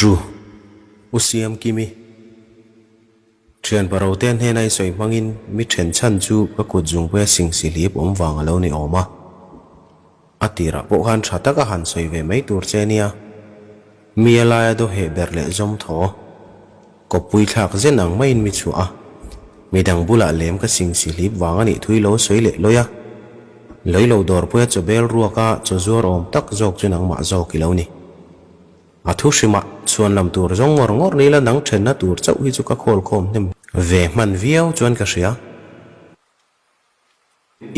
True. U Siamkimi. Thian Parote hnena i sawi hmangin mi then chhan chu ka kut zungpuia singsi hlip awm vang a lo ni awm a. A tirah pawh khan tha taka han sawi ve mai tur che nia. Mi a laia daw heh ber leh zawm thaw. Kawppui thlak zen ang maiin mi chhuah a. Midang bulah lem ka singsi hlip vang a nih thui lo sawi leh lawi a. Lei lo dawrpuia chawbel ruaka chaw zuar awm tak zawk chu nangmah zawk i lo ni. A thu hrimah chhuan lam tur zawng ngawr ngawr nila nang thenna tur chauh hi chu ka khawl khawm hnem ve hman viau chuan ka hria.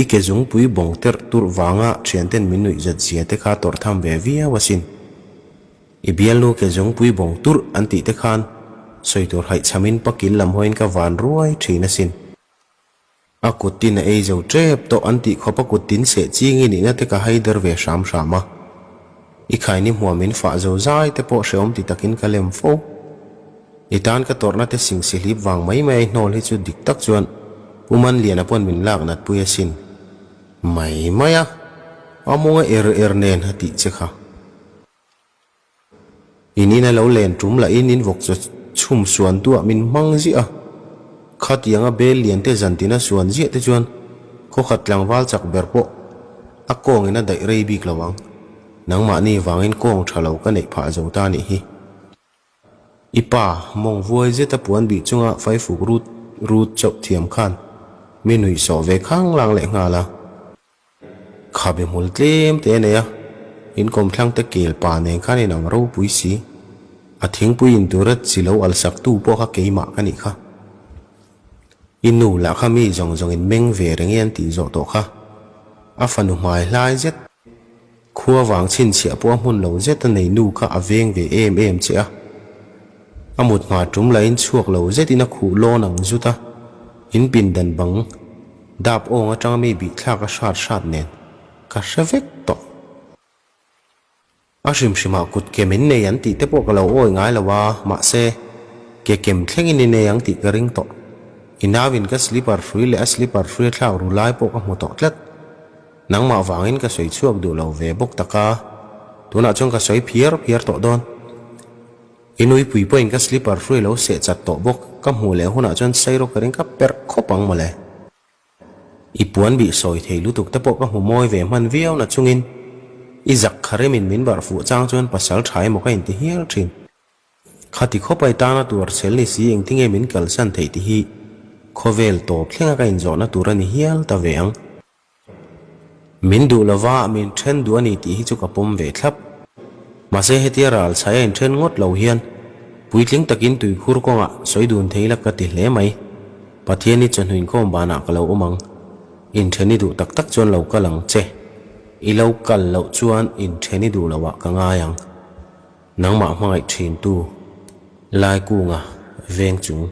I ke zungpui bawng terh turh vanga thianten min nuih zat zia te kha tawrh tham ve viau asin. I bialnu ke zungpui bawng turh an tih te khan sawi tur haihchhamin pakil lam hawiin ka van ruai thin asin. A kut tin a ei zo tep tawh an tih khawp a kut tin seh ching i nihna te ka hai der ve hram hram a. I khaini hmuam in fah zo zai te pawh hrehawm ti takin ka lem fo. I tan ka tawrhna te sing si hlip vang mai mai a i hnawl hi chu dik tak chuan Pu Manliana pawn min lak nat pui asin. Mai mai a, a mawnga er er nen a tih che kha. In in a lo len tum lahin in vawk chaw chhum suan duah min hmang ziah a, khatianga bel lian te zantin a suan ziah te chuan khawkhat tlangval chak ber pawh a kawngin a daih rei bik lo ang. Nangmahni vangin kawng tha lo ka neih phah zo ta nih hi. I pa mawng vuai zeta puan bih chunga faifuk rut rut chauh thiam khan mi nuihsawh ve khanglang leh nghal a. Khabe hmul tlem te a nei a, in kawmthlang te kel pa nen khan in ang ropui si. A thingpui in tura chi lo al sak tu pawh kha keimah ka nih kha. I nu lah kha mi zawng zawng in meng ve reng i an tih zawh tawh kha. A fanu hmai hlai zet. Khua vang chhinchhiah pawh a hmun lo zet a nei nu kha a veng ve em em che a. A mut hma tum lahin chhuak lo zetin a khuh lawn ang zut a, in pindan bang dap awng atanga mi bihthlak a hrat hrat nen ka hre vek tawh. A hrim hrimah kut ke min nei an tih te pawh ka lo awi ngai lo a, mahse, ke kem thlengin i nei ang tih ka ring tawh. I nauin ka slipper hrui leh a slipper hrui a thlak ru lai pawh ka hmu tawh tlat. Nangmah vangin ka sawi chhuak duh lo ve bawk tak a, tunah chuan ka sawi phiar phiar tawh dawn. I nuipui pawhin ka slipper hrui lo seh chat tawh bawk, ka hmuh leh hunah chuan sairo ka ring ka perh khawp ang mawle. I puan bih sawi thei lutuk te pawh ka hmu mawi ve hman viau na chungin i zak kha remin min barh fuh chang chuan pasal tha emaw ka inti hial thin. Khati khawpai tana tuar chhel ni si engtinge min kalsan theih ti hi khawvel tawp thlenga ka inzawhna tur a ni hial ta ve ang. Min duh lova min then duh a ni tih hi chu ka pawm ve thlap. Mahse hetia ral chhai a inthen ngawt lo hian puitling takin tuikhur kawngah sawi dun thei la ka ti hle mai. Pathian hi chawhnu inkhawm banah ka lo awm ang. Inthen i duh tak tak chuan lo kal ang che. I lo kal loh chuan inthen i duh loh ah ka ngai ang. Nangmah hmangaih thintu Laikunga veng chung.